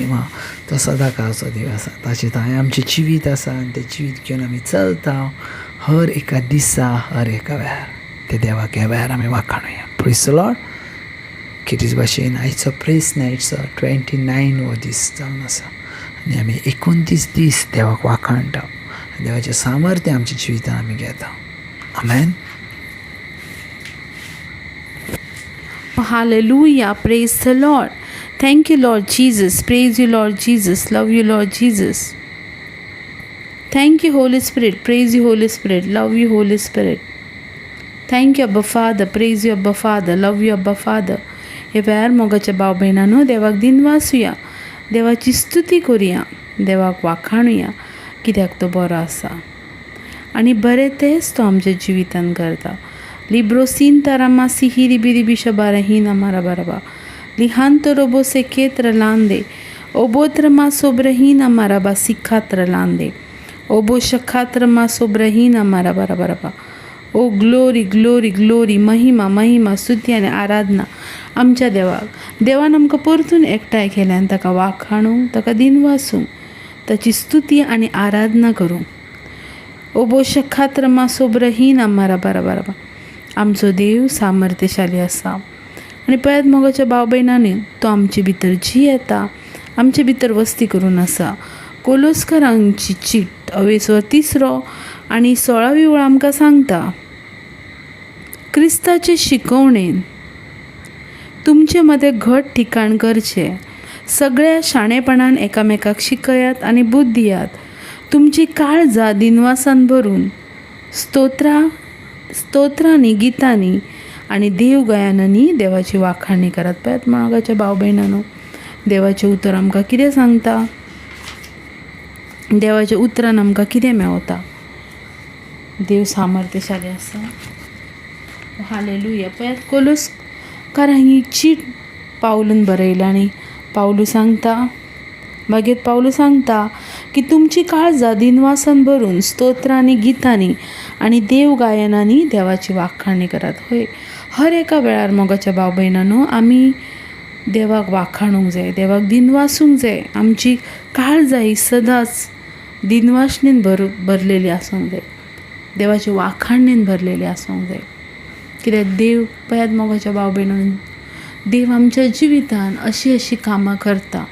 महिमा. तो सदां काळचो देव आसा. ताचे तांय आमचें जिवीत आसा आनी तें जिवीत घेवन आमी चलता हर एका दिसा, हर एका वेळार. ते देवाक ह्या वेळार आमी वाखाणुया. Praise the Lord. खेरीज भाशेन आयचो प्रेस नायटचो 29 हो दीस जावन आसा आनी आमी 29 दीस देवाक वाखाणटा आनी देवाचें सामर्थ्य आमच्या जिवितान आमी घेता. आमेन. Hallelujah. Praise the Lord. Thank you, Lord Jesus. Praise you, Lord Jesus. Love you, Lord Jesus. Thank you, Holy Spirit. Praise you, Holy Spirit. Love you, Holy Spirit. Thank you, Abba Father. Praise you, Abba Father. Love you, Abba Father. हे वेळार मोगाच्या भाव भयणांनो, देवाक दिनवासुया, देवाची स्तुती करुया, देवाक वाखाणुया, कित्याक तो बरो आसा आनी बरें तेंच तो आमच्या जिवितान करता. लिब्रो सिंतारामा सिहिरी बिरिबी शबारहीना माराबाराबा लिहांतो रोबो सेकेत्र लांदे ओबोत्र सोब्रहीना माराबा सिखात्र लांदे ओबो शखात्र मा सोब्रहीना माराबाराबाराबा. ओ ग्लोरी ग्लोरी ग्लोरी, महिमा महिमा, स्तुती आनी आराधना आमच्या देवाक. देवान आमकां परतून एकठांय केल्यान ताका वाखाणूंक, ताका दिनवासूंक, ताची स्तुती आनी आराधना करूंक. ओबो शखात्र मा सोब्रहीना माराबाराबाराबा. आमचो देव सामर्थ्यशाली आसा आनी पळयात मोगाच्या भाव भयणांनी, तो आमचे भितर जियेता, आमचे भितर वस्ती करून आसा. कोलोस्करांची चीट अवेसवर 3 आनी 16वी वळ आमकां सांगता, क्रिस्ताचे शिकवणेन तुमचे मदें घट ठिकाण करचें, सगळ्या शाणेपणान एकामेकाक शिकयात आनी बुद्द दियात, तुमची काळजां दिनवासान भरून स्तोत्रांनी, गितांनी आनी देव गायनांनी देवाची वाखाणणी करात. पळयात मोगाच्या भाव भयणांनो, देवाचें उतर आमकां कितें सांगता, देवाच्या उतरान आमकां कितें मेवता. देव सामर्थ्यशाली आसा. हालेलुया. पळयात कोलोसकारांक ही चीट पावलून बरयल्या आनी पावलू सांगता, मागीर पावलू सांगता की तुमची काळजां दिनवासान भरून स्तोत्रांनी, गितांनी आनी देव गायनांनी देवाची वाखाणणी करात. हय, हर एका वेळार मोगाच्या भाव भयणांनो, आमी देवाक वाखाणूंक जाय, देवाक दिनवासूंक जाय. आमची काळजां ही सदांच दिनवासणेन भरलेली आसूंक जाय, देवाची वाखाणणेन भरलेली आसूंक जाय. कित्याक देव, पळयात मोगाच्या भाव भयणांनो, देव आमच्या जिवितान अशी अशी कामां करता.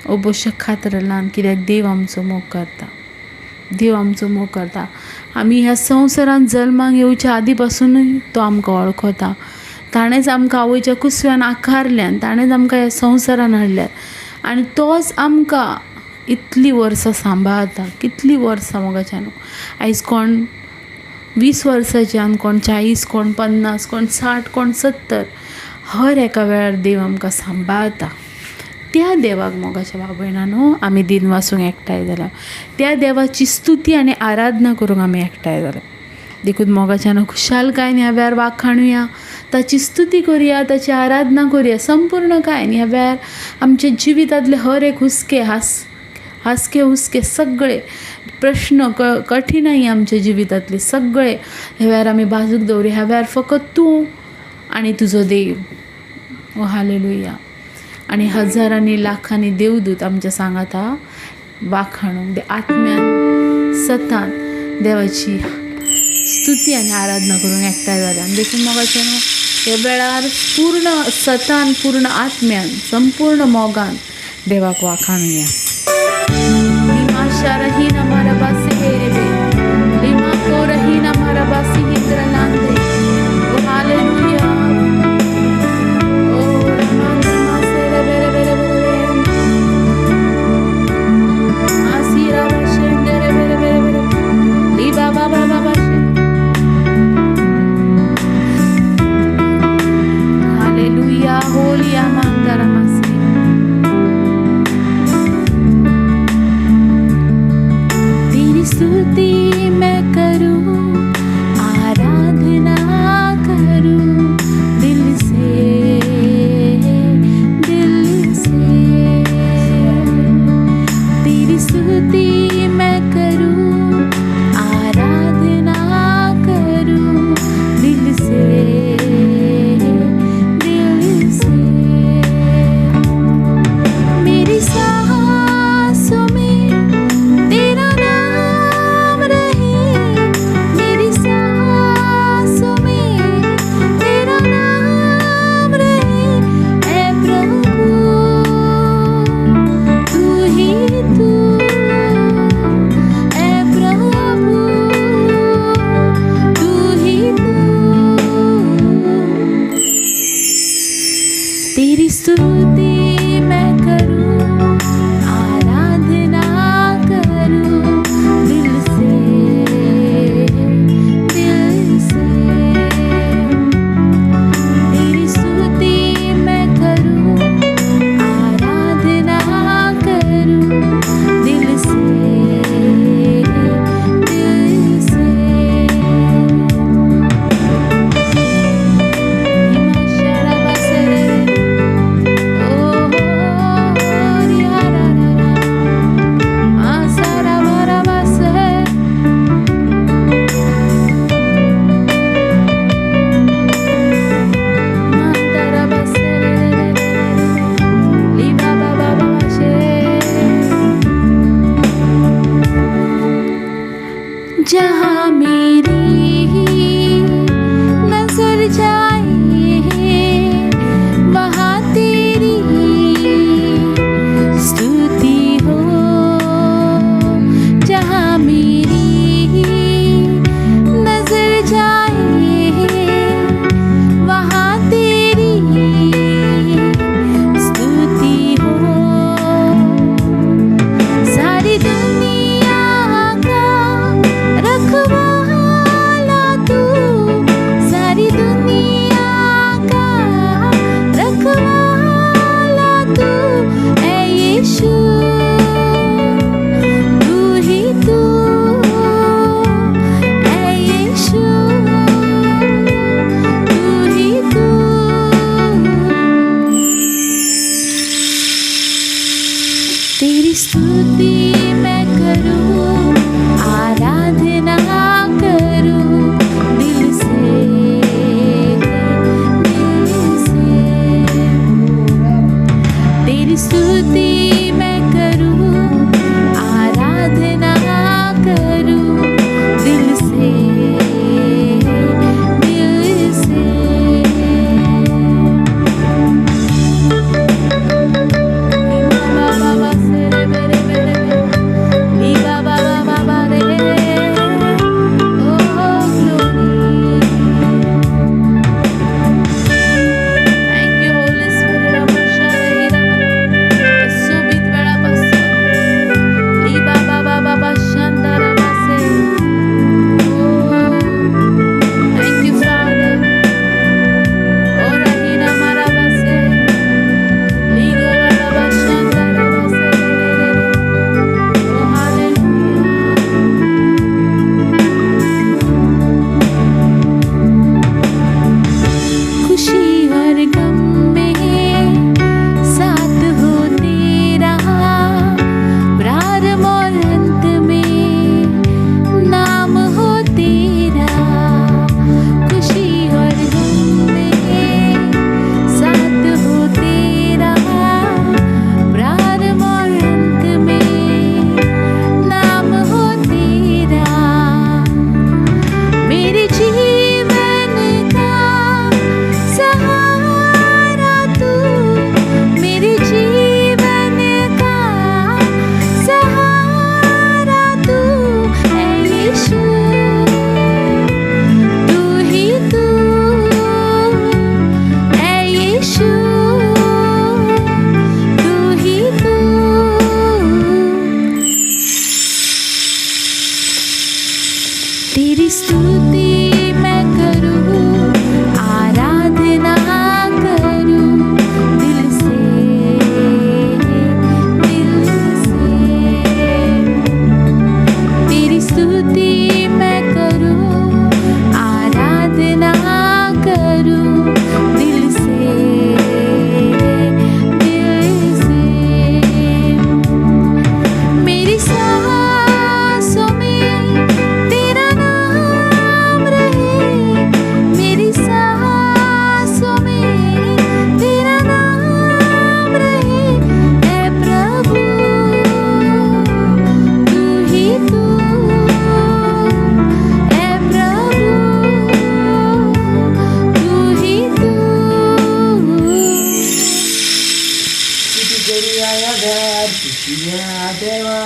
ओबोशे खात्रलान, कित्याक देव आमचो मोग करता, देव आमचो मोग करता. आमी ह्या संवसारांत जल्माक येवच्या आदी पासुनूय तो आमकां वळखता. ताणेंच आमकां आवयच्या कुसव्यान आकारल्यान, ताणेंच आमकां ह्या संवसारान हाडल्यात आनी तोच आमकां इतलीं वर्सां सांबाळता. कितलीं वर्सां मोगाच्यान. आयज कोण 20 वर्सांच्यान, कोण 40, कोण 50, कोण 60, कोण 70, हर एका वेळार देव आमकां सांबाळता. त्या देवाक मोगाच्या भाव भयणांनो आमी दिनवासूंक एकठांय जाल्या, त्या देवाची स्तुती आनी आराधना करूंक आमी एकठांय जाल्या. देखून मोगाच्यान खुशालकायेन ह्या वेळार वाखाणुया, ताची स्तुती करुया, ताची आराधना करुया संपूर्णकायेन. ह्या वेळार आमच्या जिवितांतले हर एक हुस्के, हासके हुस्के सगळे प्रश्न, कठीणाई आमच्या जिवितांतले सगळे ह्या वेळार आमी बाजूक दवरुया. ह्या वेळार फकत तूं आनी तुजो देव. ओ हालेलुया. आनी हजारांनी लाखांनी देवदूत आमच्या सांगाता वाखाणूंक, आत्म्यान सतान देवाची स्तुती आनी आराधना करूंक एकठांय जाल्या. आनी देखून मोगाचें न्हू ह्या वेळार पूर्ण सतान, पूर्ण आत्म्यान, संपूर्ण मोगान देवाक वाखाणुया. तेरी स्तुति मैं करूँ, आराधना करूँ दिल से, दिल से। तेरी स्तुति मैं करूँ, आराधना करूँ दिल से, दिल से। Thank you, Holy Spirit. सुबीत वेळापासून बाबा बाबा शांताराबासे. Thank you, Father. Oh, Rahina Marabase. Ligo Baba Shandarabase. Oh, hallelujah. खुशी और गम में साथ हो तेरा, प्रारंभ और अंत में नाम हो तेरा। खुशी और गम में साथ हो तेरा, प्रारंभ और अंत में नाम हो तेरा। मेरे जीवन का सहारा तू, मेरे जीवन का सहारा तू है यीशु, तू ही तू है यीशु, तू ही तू। तेरी स्तुति मैं करूँ, आराधना करूँ दिल से, दिल से। तेरी स्तुति मैं करूँ, आराधना करूँ दिल से, दिल से। मेरी सांसों में तेरा नाम रहे, मेरी सांसों में तेरा नाम रहे, ऐ प्रभु तू ही तू, ऐ प्रभु तू ही तू। स्तुती करूया या वेळार जिव्या देवा,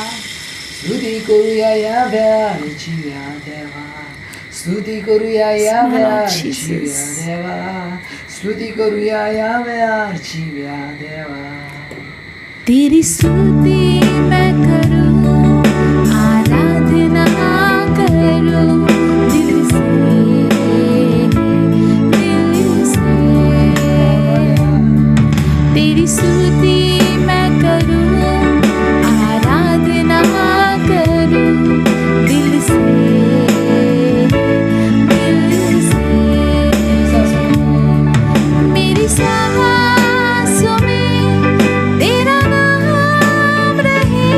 स्तुती करूया या वेळार जिव्या देवा, स्तुती करूया या My Lord वेळार Jesus. जिव्या देवा, स्तुती करूया या वेळार जिव्या देवा. तेरी स्तुति मैं करूँ, आराधना करूँ दिल से, दिल से। तेरी स्तुति मैं करूँ, आराधना करूँ दिल से, दिल से। मेरी सांसों में तेरा नाम रहे,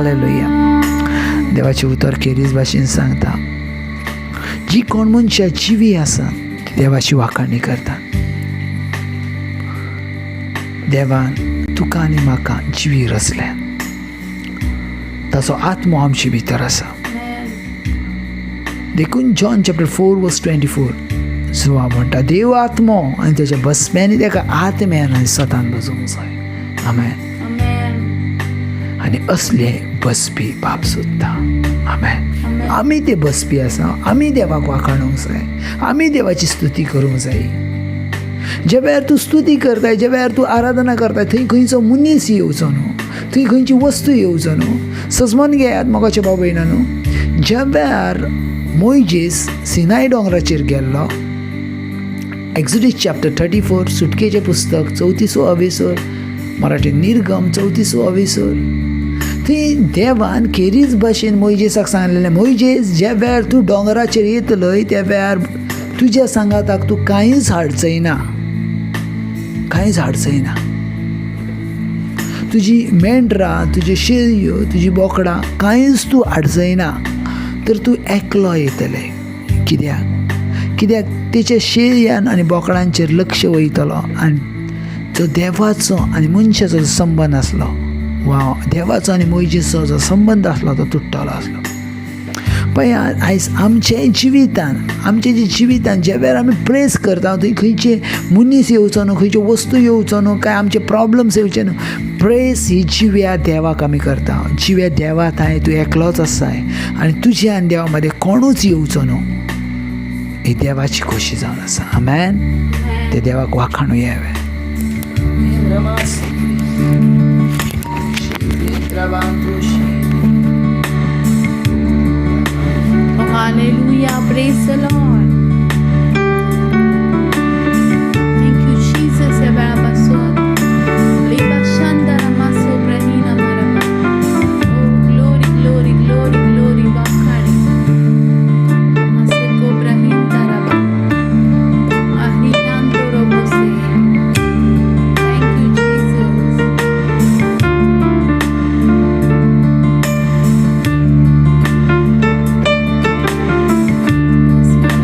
हालेलुया. देवाचें उतर खेरीज भाशेन सांगता, जी कोण मनशां जिवी आसा ती देवाची वाखाणी करता. देवान तुका आनी म्हाका जिवी रचल्या, ताचो आत्मो आमचे भितर आसा. देखून जॉन चॅप्टर 4 वर्स 24 जुवा म्हणटा, देव आत्मो आनी तेच्या बसप्यांनी ताका आत्म्यान आनी सतान बसूंक जाय. आमेन. आनी असले बसपी बाप सोदता. आमेन. आमी ते बसपी आसा, आमी देवाक वाखाणूंक जाय, आमी देवाची स्तुती करूंक जाय. ज्या वेळार तूं स्तुती करताय, ज्या वेळार तूं आराधना करताय, थंय खंयचो मनीस येवचो न्हू, थंय खंयची वस्तू येवचो न्हू. सजमन घेयात मोगाचे भाव भयणा न्हू, ज्या वेळार मोयजेस सिनाय दोंगराचेर गेल्लो, एक्सोडस चॅप्टर 34, सुटकेचें पुस्तक 34वो अवेसर, मराठी निर्गम 34वो अवेसर, थंय देवान खेरीज भाशेन मोयजेसाक सांगलेलें, मोयजेस ज्या वेळार तूं दोंगराचेर येतलय त्या वेळार तुज्या सांगाताक तूं कांयच हाडचयना, कांयच हाडचयना. तुजी मेंढरां, तुज्यो शेळयो, तुजी बोकडां कांयच तूं हाडचयना, तर तूं एकलो येतलें. कित्याक? कित्याक तेच्या शेळयान आनी बोकडांचेर लक्ष वयतलो आनी जो देवाचो आनी मनशाचो जो संबंद आसलो वा देवाचो आनी मोयजेचो जो संबंद आसलो तो तुट्टलो आसलो. पळय आयज आमचे जिवितान, आमचे जे जिवितान ज्या वेळार आमी प्रेस करता थंय खंयचे मनीस येवचो न्हू, खंयच्यो वस्तू येवचो न्हू, काय आमचे प्रॉब्लम्स येवचे न्हू. प्रेस ही जिव्या देवाक आमी करता. जिव्या देवा थांय तूं एकलोच आसाय आनी तुज्या आनी देवा मदें कोणूच येवचो न्हू. ही देवाची खोशी जावन आसा. आमेन. ते देवाक वाखाणुया. Hallelujah, praise the Lord. Thank you, Jesus. या वेळापासून लेबा शांतारा मासो ब्रहीना मारामा. Oh, glory, glory, glory, glory, वाखाणी. मासे को ब्रहीन ताराबा. Ahritanto robose. Thank you, Jesus. Yes,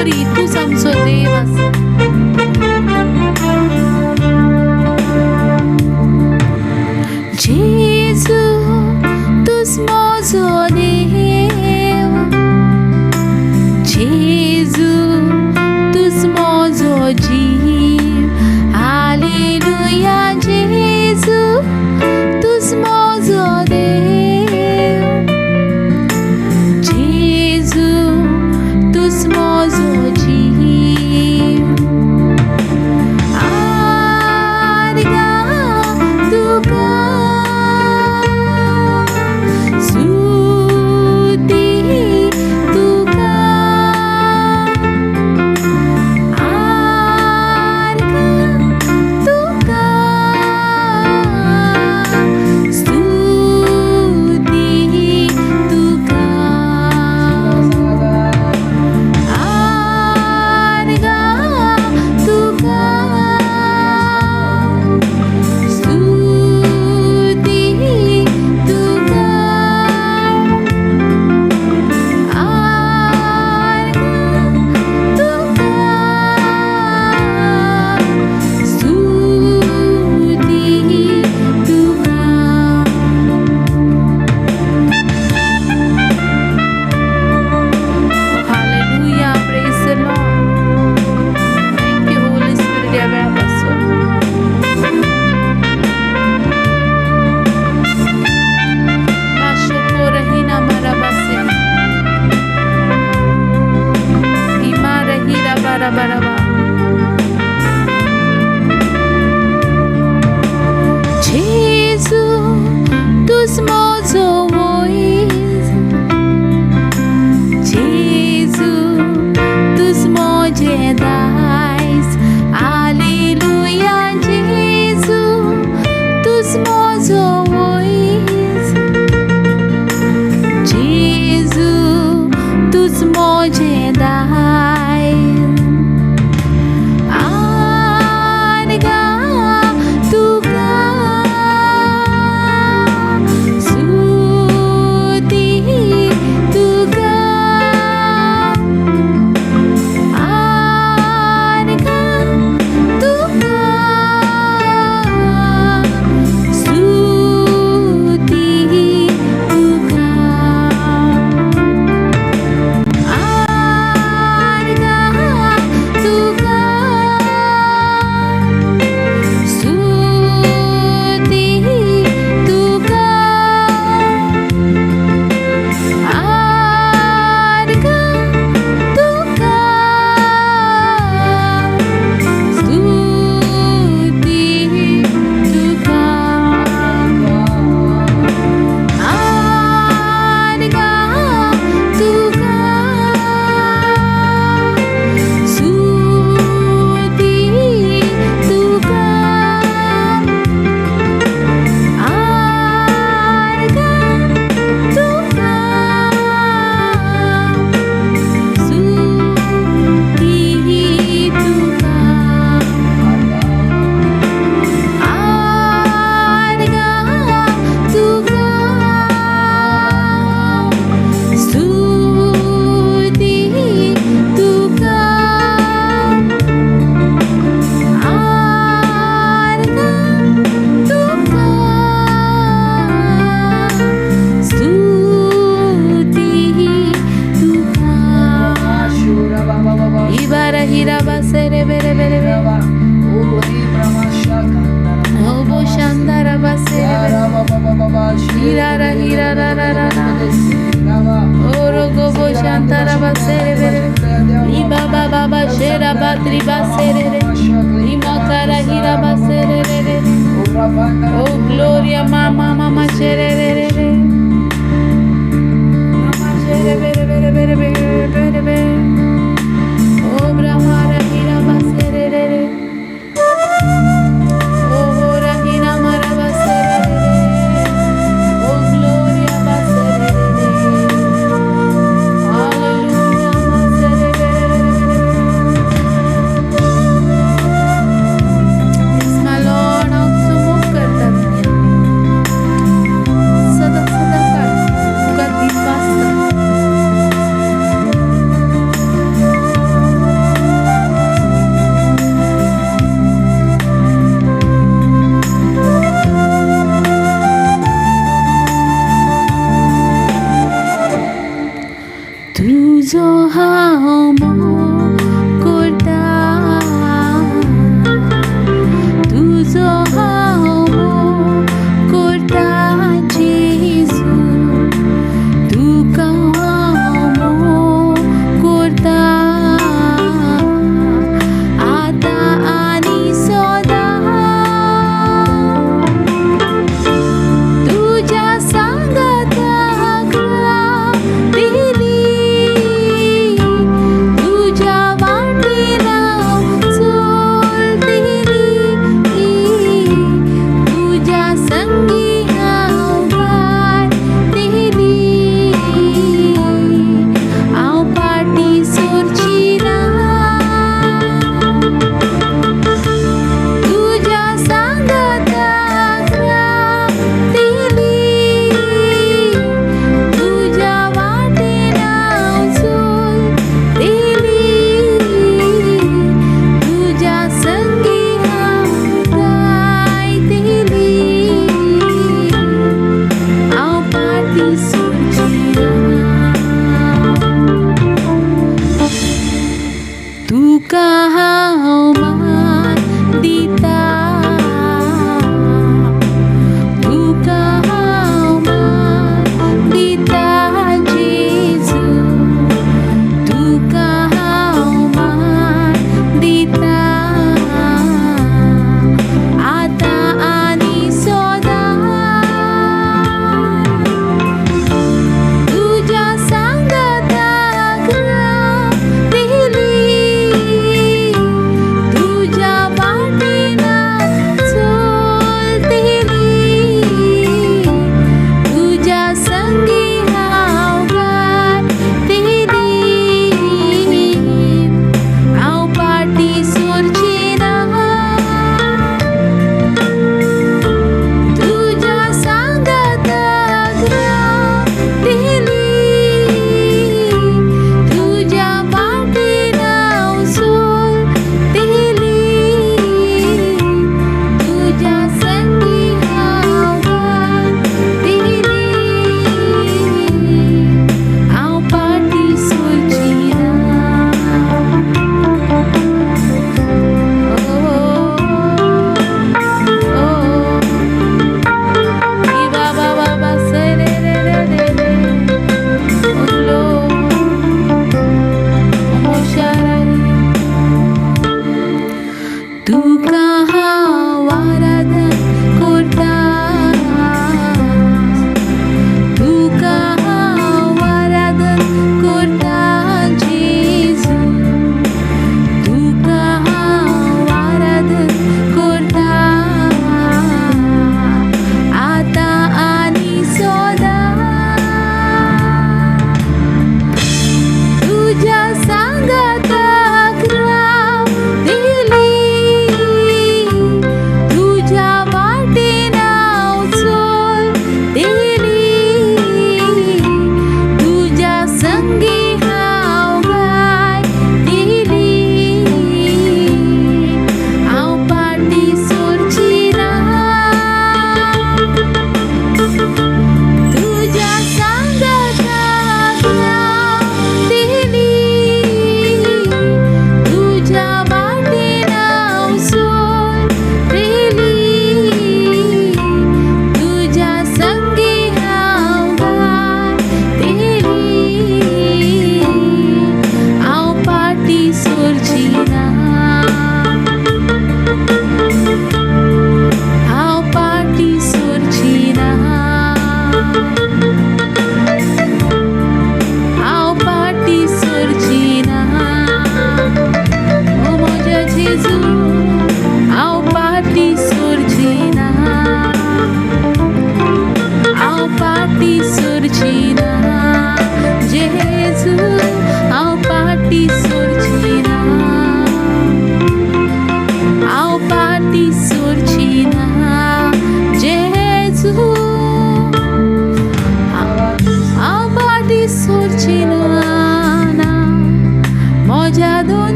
glory, तूच आमचो देव आसा. जेजू तूच म्हजो देव, जेजू तूच म्हजो जीव. हालेलुया, जेजू तूच म्हजो देव, जेजू तूच म्हजो जीव. आर्गां तुका, स्तुती तुका, आर्गां तुका, स्तुती तुका, आर्गां तुका, स्तुती तुका, आर्गां तुका, स्तुती तुका. Hallelujah, praise the Lord. Thank you, Holy Spirit, ह्या वेळापासून. Mashoko marabase. Imara hira barabaraba. जेजू तूच म्हजो वैज, जेजू तूच म्हजें दायज. हालेलुया, जेजू तूच म्हजो वैज, जेजू तूच म्हजें दायज. आर्गां तुका, स्तुती तुका, आर्गां तुका, स्तुती तुका, आर्गां तुका, स्तुती तुका, आर्गां तुका, स्तुती तुका, आर्गां तुका, स्तुती तुका, आर्गां तुका, स्तुती तुका, आर्गां तुका, स्तुती तुका, आर्गां तुका, स्तुती तुका. Ibara hira basere bere bere bere. Obo shandara basere bere. Hira ra hira ra ra ra ra. Oro gobo shantara basere bere. Iba ba ba ba shera batri basere re. Ima kara hira basere re re. Oh gloria mama mama shere re re re. Mama shere bere bere bere bere bere bere. Oh brahmara hira basere re re. Oh rahina mara basere re re. Oh gloria basere re re. Hallelujah masere bere bere bere bere. Yes, my Lord, हांव तुजो मोग करता धन्या. सदां सदां काळ तुका दिनवासता.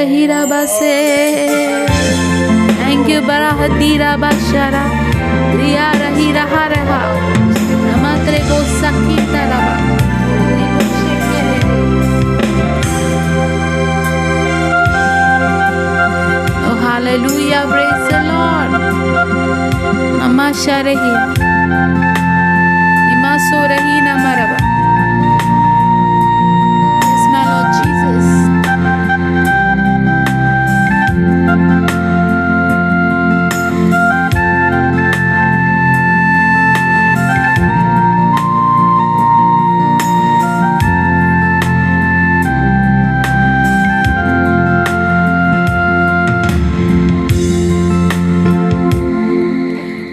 रही बासे. Thank you बराहतीरा बाशारा रिया रही रहा रहा नमात्रे गो सखीता रबा. Oh hallelujah, praise the Lord. Namasha रही इमासो रही नमरबा. Yes, my Lord Jesus.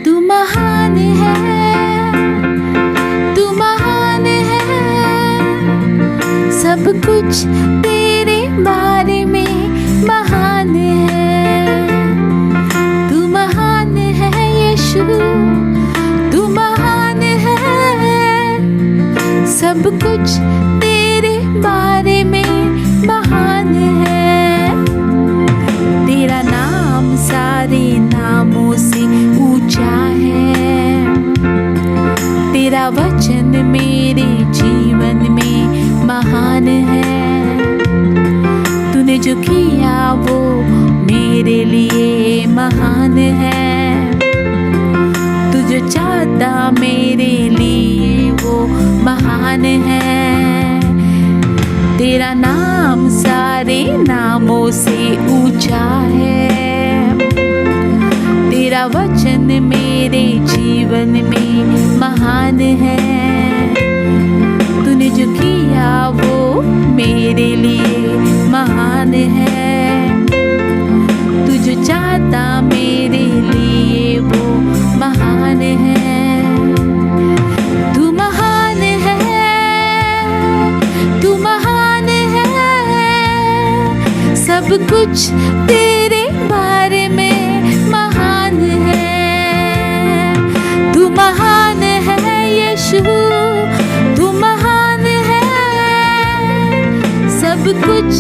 तू महान है, तू महान है, सब कुछ तेरे बारे में महान है. तू महान है यीशु, तू महान है, सब कुछ तेरे बारे में महान है. तेरा नाम सारे नामों से ऊंचा है, तेरा वचन मेरे जीवन में महान है. तूने जो किया वो मेरे लिए महान है, तू जो चाहता मेरे लिए वो महान है. तेरा नाम सारे नामों से ऊंचा है, तेरा वचन मेरे जीवन में महान है. तूने जो किया वो मेरे लिए महान है, तू जो चाहता मेरे लिए वो महान है. तू महान है, तू महान है, सब कुछ तेरे बारे में महान है. तू महान है यीशु, तू महान है, सब कुछ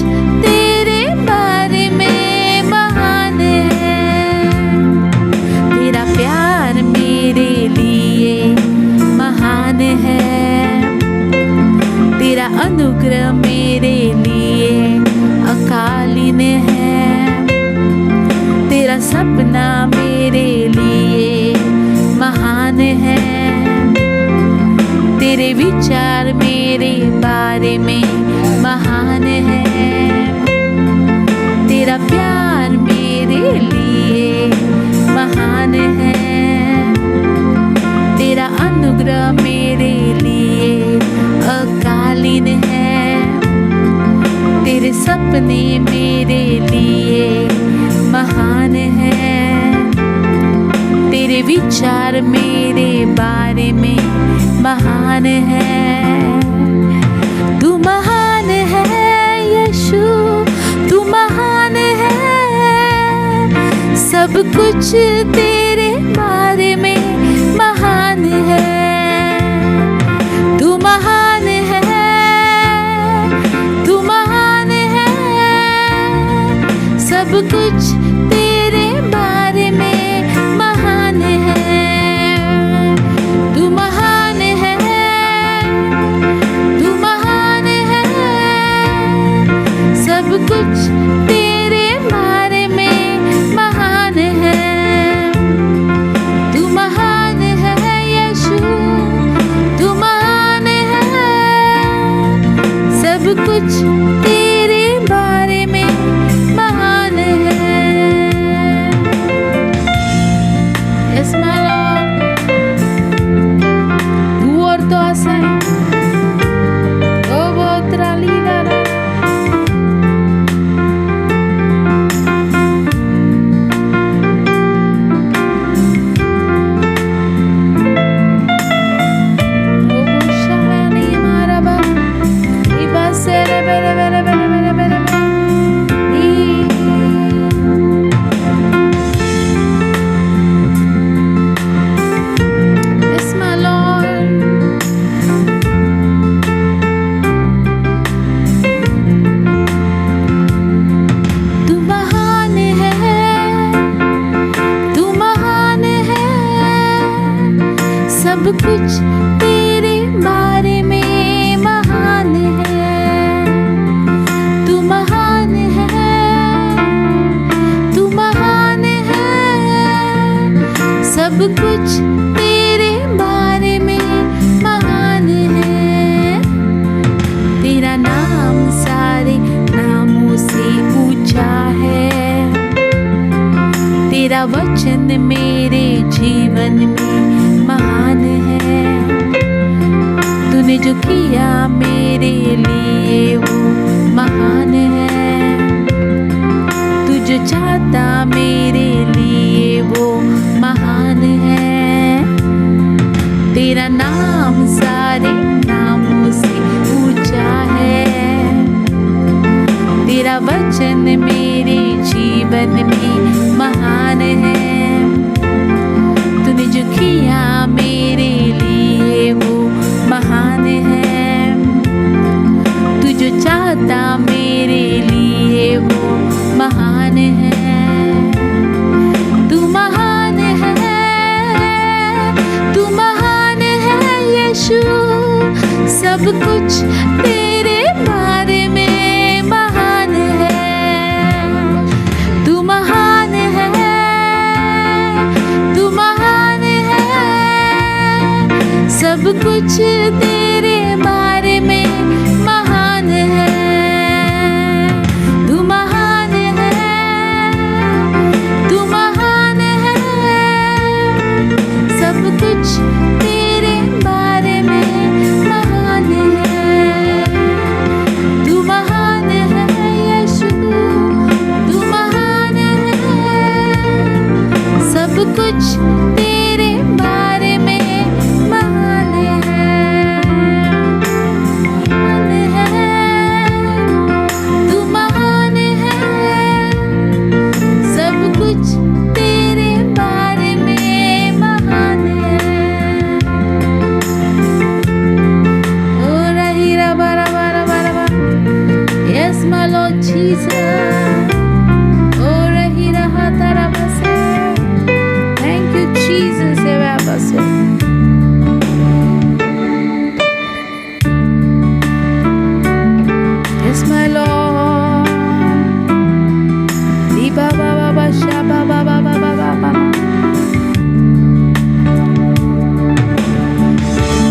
तेरे बारे में महान है. तेरा प्यार मेरे लिए महान है, तेरा अनुग्रह मेरे लिए अकालीन है, तेरा सपना मेरे लिए महान है, तेरे विचार मेरे बारे में महान है, तेरा प्यार मेरे लिए महान है, तेरा अनुग्रह मेरे लिए अकालीन है, तेरे सपने मेरे लिए महान है, तेरे विचार मेरे बारे में महान है. तू महान है यीशु, तू महान है, सब कुछ तेरे बारे में महान है. तू महान है, तू महान है, सब कुछ तेरे बारे में महान है. तू महान है, तू महान है, सब कुछ तेरे बारे में महान है. तू महान है यीशु, तू महान है, सब कुछ तेरे बारे में महान है. सब कुछ तेरे बारे में महान है। तू महान है, तू महान है, सब कुछ तेरे बारे में महान है। तेरा नाम सारे नामों से ऊंचा है, तेरा वचन मेरे जीवन में महान है। तूने जो किया मेरे लिए वो महान है, तू जो चाहता मेरे लिए वो महान है। तेरा नाम सारे नामों से ऊंचा है, तेरा वचन मेरे जीवन में महान है। तूने जो किया मेरे लिए वो महान है, तू जो चाहता मेरे लिए वो महान है। तू महान है, तू महान है यीशु, सब कुछ तेरे बारे में महान है। तू महान है, तू महान है, सब कुछ तेरे बारे में महान है। तू महान है, तू महान है, सब कुछ तेरे बारे में महान है। तू महान है यीशु, तू महान है, सब कुछ तेरे बारे में महान है। महान है, तू महान है, सब कुछ तेरे बारे में महान है। ओ रहीरा बारा बारा बारा बारा। Yes, my Lord Jesus. Oh, rahira hatara basa. Thank you, Jesus. Evabaso. Yes, my Lord. Di ba ba ba ba sha ba ba ba ba ba ba ba.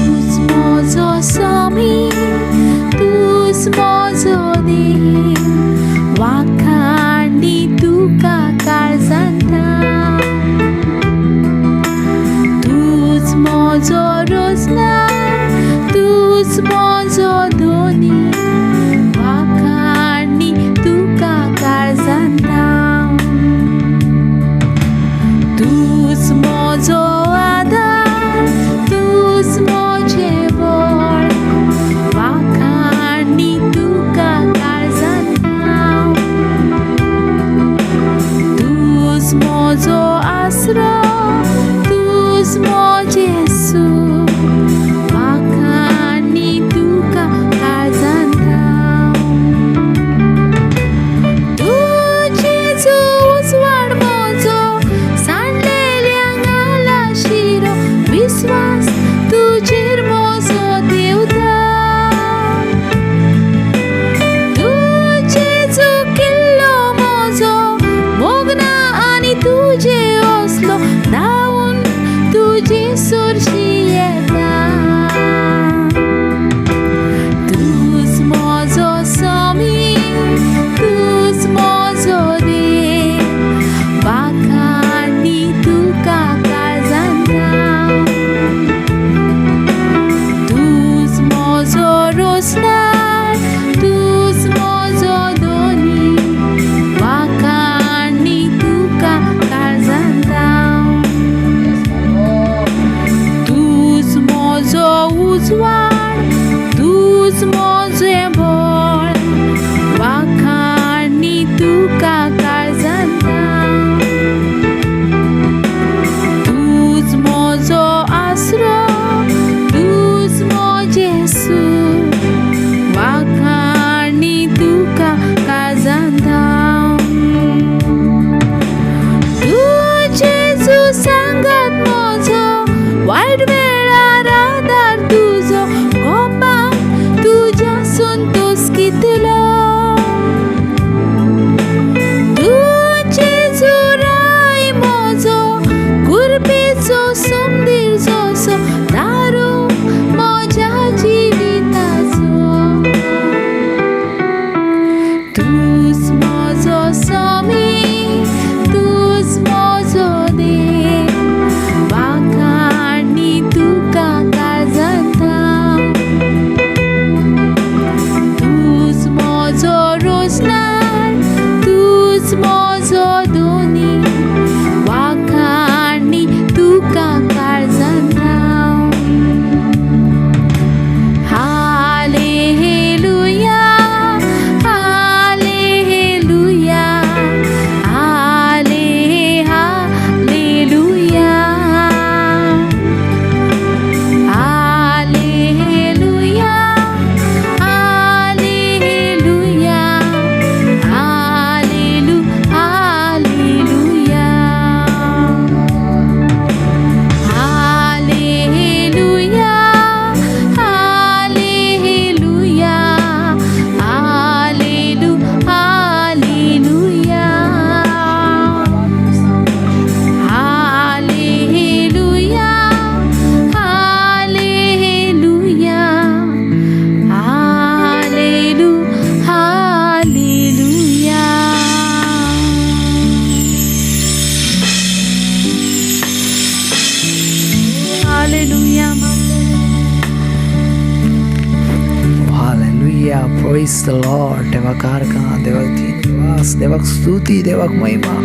तूच म्हजो स्वामी, तूच म्हजो देव, वाखाणी तुका काळजांता। तूच म्हजो रोजनार, तूच म्हजो धनी, वाखाणी तुका काळजांता। तूच म्हजो आदार, तूच म्हजें बळ, वाखाणी तुका काळजांता। तूच म्हजो आसरो, तूच म्हजें सूख, वाखाणी तुका काळजांता। तुजें उजवाड म्हजो सांडलेल्या घाला शिरो, विस्वास तुजेर म्हजो देवता। तुजें किल्लो म्हजो मोगना आनी तुजे असलो धांवून तुजे सरशी येता। तूच म्हजो स्वामी, तूच म्हजो देव, वाखाणी तुका काळजांता। तूच म्हजो रोजनार, तूच म्हजो धनी, वाखाणी तुका काळजांता। तूच म्हजो उजवाड, तूच म्हजें बळ, वाखाणी तुका काळजांता। तूच म्हजो आसरो, तूच म्हजें सूख, वाखाणी तुका काळजांता। तुजें सांगात म्हजो वायट वेळार प्रेज the Lord. देवाक आर्गां, देवाक धीनवास, देवाक स्तुती, देवाक महिमा.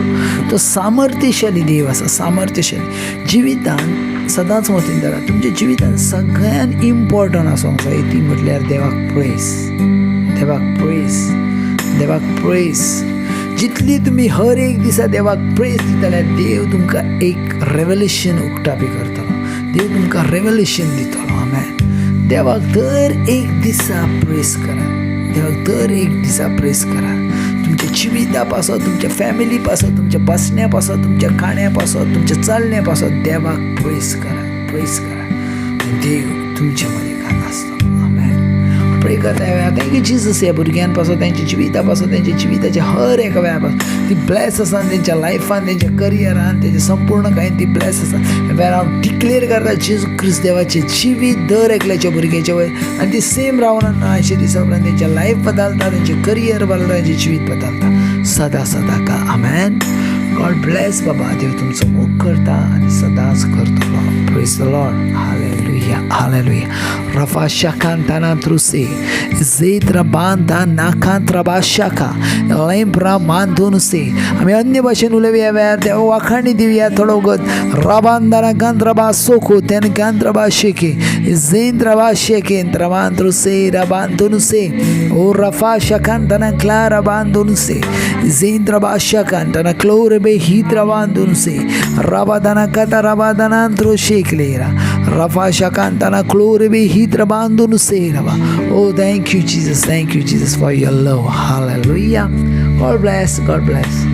तो सामर्थ्यशाली देव आसा, सामर्थ्यशाली. जिवितान सदांच मतीन धरा, तुमच्या जिवितान सगळ्यान इम्पॉर्टंट आसूंक जाय ती म्हटल्यार देवाक प्रेज, देवाक प्रेज, देवाक प्रेज. जितली तुमी हर एक दिसा देवाक प्रेज दितले, देव तुमकां एक रेवल्युशन उक्तापी करतलो, देव तुमकां रेवल्युशन दितलो. आमेन. देवाक दर एक दिसा प्रेज करा, देवाक दर एक दिसा प्रेज करा. तुमच्या जिविता पासत, तुमच्या फॅमिली पासत, तुमच्या बसण्या पासत, तुमच्या खाण्या पासत, तुमच्या चलण्या पासत देवाक प्रेज करा, प्रेज करा आनी देव तुमच्या मदीं घात आसतलो. आमेन. प्रे करता ह्या वेळार. Thank you Jesus. ह्या भुरग्यां पासत, तेंच्या जिविता पासत, तेंच्या जिविताच्या हर एका वेळा पासत ती ब्लेस आसा. तेंच्या लायफान, तेंच्या करियरान, तेंच्या संपूर्ण कांय ती ब्लेस आसा. ह्या वेळार हांव डिक्लेर करता जेजू क्रिस्त देवाचें जिवीत दर एकल्याच्या भुरग्याच्या वयर आनी ती सेम रावना अशें दिसा उपरांत तेंचें लायफ बदलता, तेंचें करियर बदलता, तेंचें जिवीत बदलता सदां सदां का. आमेन. गॉड ब्लेस बाबा. देव तुमचो मोग करता आनी सदांच करतलो. Praise the Lord. Hallelujah, hallelujah. Rafa shakantana truse zetra banda nakantra bashaka lembra mandunuse. आमी अन्य भाशेन उलोवया वेळार देवा वाखाणी दिवया थोडो वगत. राबांदाना गांद्रबा सोको त्यान गांद्रबा शेके झेंद्रबा शेके द्रबांद्रुसे रबांदुनुसे ओ रफा शकांतना क्लारा बांदुनुसे झेंद्रबा शकांतना क्लोरबे हिद्रबांदुनुसे रबादना कथा रबादनांत्रो शेकलेरा रफा शकांतना क्लोरबे हिद्रबांदुनुसे रबा. Oh, thank you, Jesus. Thank you, Jesus, for your love. Hallelujah. God bless. God bless.